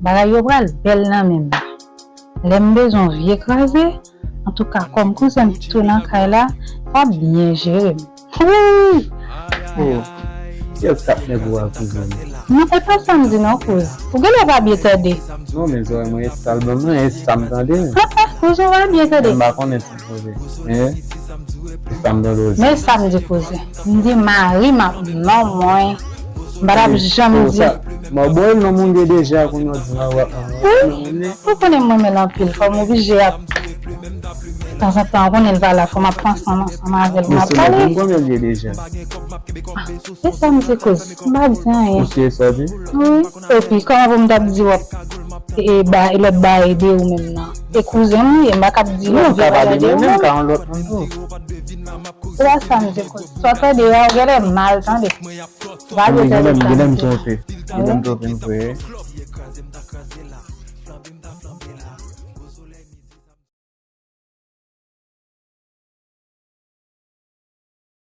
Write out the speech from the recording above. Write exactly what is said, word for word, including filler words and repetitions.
Bagay yo pral bèl nan men m. Lè m bezwen yon vye kraze, antouka, kòm kouzen m tou nan kay la, w ap byen jere m. Wouy! Oh, kiyès k ap nève w a kouzen m? Non, e pa sa m di non, kouz. Ou genlè pa byen tande. Non, men zòrèy mwen, e sa l ban mwen, e sa m tande. Ah, ah, kouzen w pa byen tande. M pa konnen si m tande. Men, e sa m tande osi. Men sa m di, kouzen. M di mari m ap non mwen. M pa t ap janm di. Mwen bon, non, moun gen deja, kounye a w di mari w ap non mwen. Ou konnen mwen renmen l anpil, fò m oblije ap. Tanzantan, ou konnen l pa la, fò m ap panse ansanm avè l pou m ap pale. Mwen konnen l ye deja. Se sa m di, kouz. M pa di anyen. Ou se sa di? Wi. Epi, kòman pou m t ap di w ap e ba e lòt ba ede ou menm nan? E kouzen m li ye, m pa k ap di Non, lòt ou ka pale ede mwen ou menm, menm. ka yon lòt moun tou. Se pa sa m di, kouz. Sa w tande a, ou genlè mal tande. Ou pa byen tande Genlè m sa m di. twonpe. Genlè m twonpe m vre.